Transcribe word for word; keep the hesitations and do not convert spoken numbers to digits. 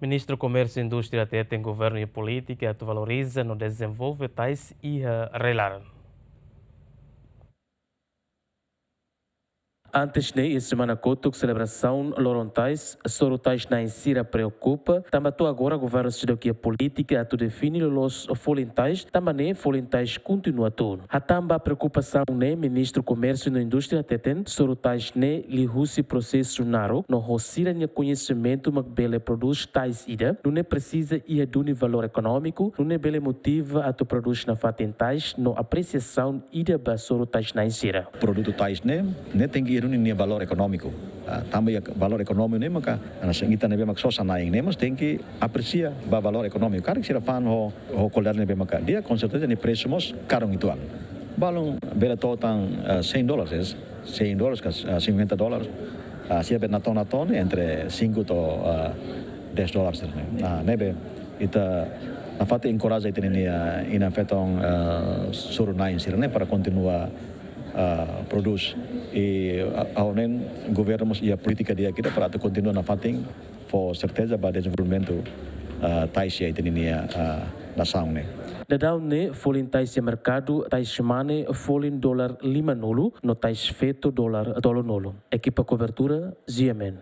Ministru Komérsiu Indústria hateten governu iha polítika atu valoriza no dezenvolve tais iha rai-laran. Antes ne'e, iha semana kotuk selebrasaun loron tais, soru tais-na'in sira preokupa, tanba to'o agora governu seidauk iha polítika atu define loloos folin tais, tanba ne'e folin tais kontinua tun. Hatán ba preokupasaun ne'e, Ministru Komérsiu no Indústria hateten, soru tais ne'e liuhusi prosesu naruk, no ho sira-nia koñesimentu mak bele prodús tais ida, nune'e presiza iha duni valór ekonómiku, nune'e bele motiva atu prodús nafatin tais, no apresiasaun ida ba soru tais-na'in sira. Produtu tais ne'e, ne'e tenke iha duni nia valór ekonómiku. Ah, tanba iha valór ekonómiku ne'e maka, hanesan ita ne'ebé mak sosa-na'in ne'e mós tenke apresia ba valór ekonómiku. Karik sira fa'an ho, ho kualidade ne'ebé maka di'ak, konserteza nia presu mós karun uitoan. Balun bele to'o tan, ah, cem dólares, cem dólares ka, ah, cinquenta dólares. Ah, sira bele natoon-natoon entre cinco to'o, ah, dez dólares ne'e. Ah, ne'ebé ita nafatin enkoraja ita-nia, ah, inan-feton, ah, soru-na'in sira ne'e para kontinua, ah, prodús. I, ah, ha'u hanoin governu mós iha polítika di'ak ida para atu kontinua nafatin fó serteza ba dezenvolvimentu, ah, tais iha ita-nia, ah, nasaun ne'e. Daudaun ne'e, folin tais iha merkadu, tais mane folin dolar lima-nulu, no tais feto dolar tolu-nulu. Ekipa kobertura, G M N.